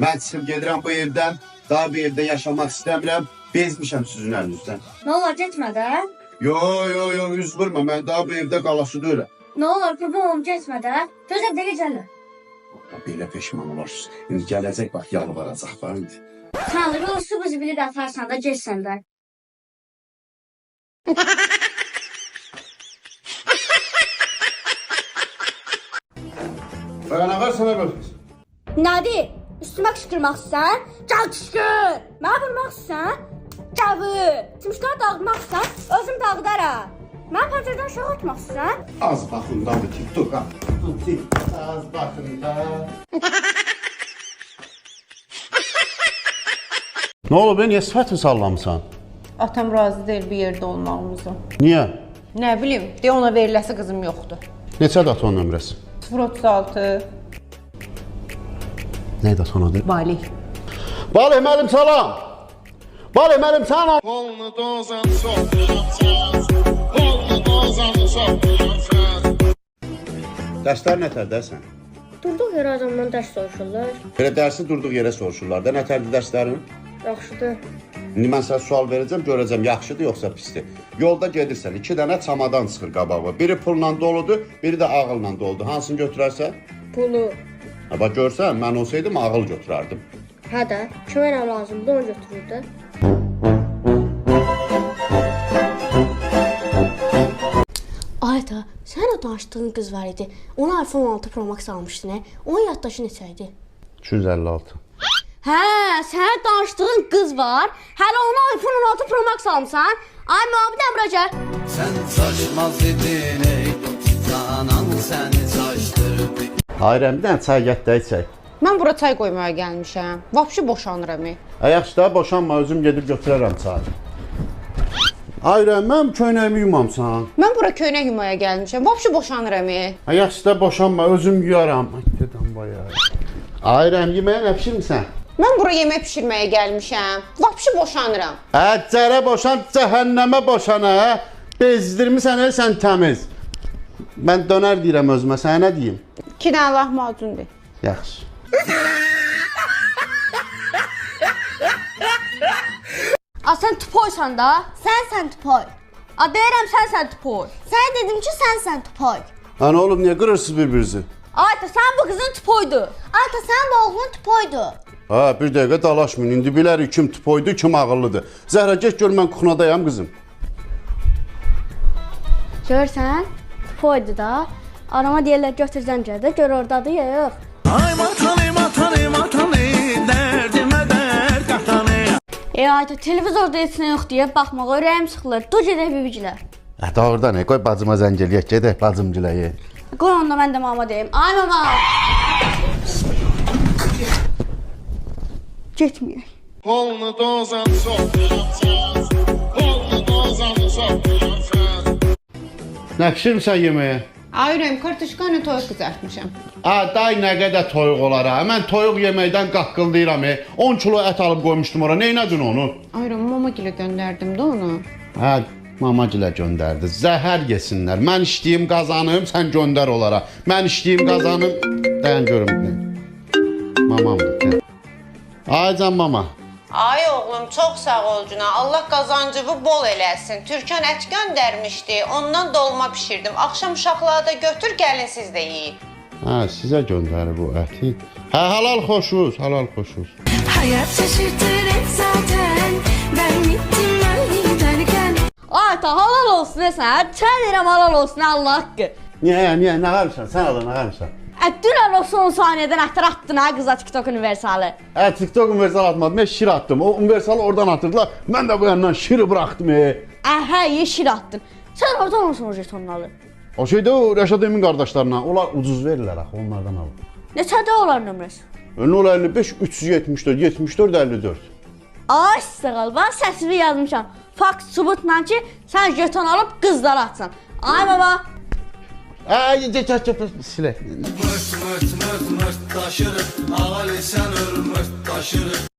Mən çıxıb gedirəm bu evdən. Daha bu evdə yaşamaq istəmirəm. Bezmişəm sizin əlinizdən. Nə olar getmə də. Yo, yo, yo, üz vurma. Mən daha bu evdə qalası deyiləm. Nə olar qurban olum getmə də. Gözlə bir dəqiqə gəl. Belə peşman olarsınız. İndi gələcək bax yalvaracaq bax indi. Tanrı o su buzu bilir atarsan da getsən də. Bax nə var sənə bax. Nədir? Üstümə qışqırmaq istəyirsən? Gəl qışqır. Mənə vurmaq istəyirsən? Gəl vur. Çimşkanı dağıtmaq istəyirsən? Özüm dağıdaram. Mənə pəncərədən uşaq atmaq istəyirsən? Az baxın da bu TikToka. Bu TikTok az baxın da. Nə olub, niyə sifətini sallamısan? Atam razı deyil bir yerdə olmağımıza. Niyə? Nə bilim, deyə ona veriləsi qızım yoxdur. Neçədir atanın nömrəsi? 036 Nə idi atanın adı? Valih. Valih müəllim salam. Valih müəllim salam. Dərslər nətərdəsən? Durduq yerə adamdan dərs soruşurlar. Belə dərsi durduq yerə soruşurlar da. Nətərdir dərslərin? Yaxşıdır. İndi mən sənə sual verəcəm, görəcəm yaxşıdır yoxsa pisdir. Yolda gedirsən, iki dənə çamadan çıxır qabağa. Biri pulla doludur, biri də ağılla doludur. Hansını götürərsən? Pulu. Ha, bax görsən, mən olsaydım ağıl götürərdim. Hə də, kimə nə lazımdır onu götürür də. Ayta, sən o danışdığın qız var idi. Ona iPhone 16 Pro Max almışdın, hə? Onun yaddaşı neçə idi? 256. Hə, sənə danışdığın qız var. Hələ ona iPhone 16 Pro Max almısan? Ay müavin bura gəl. Sen saçmaz idin ey canan seni saçtırdı. Hayır, bir dənə çay gətir də içək. Mən bura çay qoymağa gəlmişəm. Vapşi boşanıram. Ay yaxşı da boşanma, özüm gedib götürərəm çayı. Hayır, mən köynəyimi yumamsan. Mən bura köynək yumaya gəlmişəm. Vapşi boşanıram. Ay yaxşı da boşanma, özüm yuyaram. Ay dedəm baya. Hayır, yeməyə nə bişirmisən? Mən bura yemək bişirməyə gəlmişəm. Vapşi boşanıram. Hə, cərə boşan, cəhənnəmə boşan hə. Bezdirmisən el sən təmiz. Mən dönər deyirəm özümə, sənə nə deyim? İki dənə lahmacundur. Yaxşı. A sən tupoysan da. Sənsən tupoy. A deyirəm sənsən tupoy. Sənə dedim ki, sənsən tupoy. Ha, nə olub, niyə qırırsınız bir-birinizi? Ayta, sən bu qızın tupoydu. Ata, sən bu oğlun tupoydu. Ha, bir dəqiqə dalaşmayın. İndi bilərik kim tupoydu, kim ağıllıdır. Zəhra, get gör mən kuxnadayam qızım. Görsən, tupoydu da. Arama deyirlər götür zəng elə də, gör ordadır ya yox. Ay vatanı vatanı vatanı derdime dert katanı. E Ayta, televizorda heç nə yox deyə baxmağa ürəyim sıxılır. Dur gedək bibigilə. Hə, doğrudan, qoy bacıma zəng eləyək, gedək bacımgilə. Qoy onda mən də mama deyim. Ay mama. Getməyək. Nə bişirmisən yeməyə? Ay ürəyim, kartoşka ilə toyuq qızartmışam. Ha, day nə qədər toyuq olar ha. Mən toyuq yeməkdən qaqqıldayıram. 10 kilo ət alıb qoymuşdum ora. Neynədin onu? Ay ürəyim, mamagilə göndərdim də onu. Hə, mamagilə göndərdi. Zəhər yesinlər. Mən işləyim, qazanım, sən göndər onlara. Mən işləyim, qazanım. Dayan görüm. Mamamdır. Ay can mama. Ay oğlum, çox sağ ol cuna. Allah qazancını bol eləsin. Türkan ət göndərmişdi. Ondan dolma bişirdim. Axşam uşaqları da götür, gəlin siz də yeyin. Hə, sizə göndərir bu əti. Hə, halal xoşuz, halal xoşuz. Hayat şaşırtır hep zaten. Ben gittim ben giderken. Ayta, halal olsun e sənə. Sən deyirəm halal olsun Allah haqqı. Niyə, niyə, nə qarışan? Sən ala, nə qarışan? Ə, dünən o son saniyədən ətər atdın ha qıza TikTok universalı. Hə, TikTok universal atmadım, mən şir atdım. O universalı oradan atırdılar. Mən də bu yandan şiri buraxdım. Ə, hə, yeşil atdın. Sən oradan olsun o jetonları. O şeydə o Rəşad Emin qardaşlarına, onlar ucuz verirlər axı, onlardan alın. Neçədə olar nömrəsi? 055 374 74 54. Ay sağ ol, ben səsini yazmışam. Fakt sübutla ki, sən jeton alıb qızlara atsan. Ay baba. Ay, get get get, silək. Mırt mırt mırt mırt taşır. Ağali sen öl mırt taşır.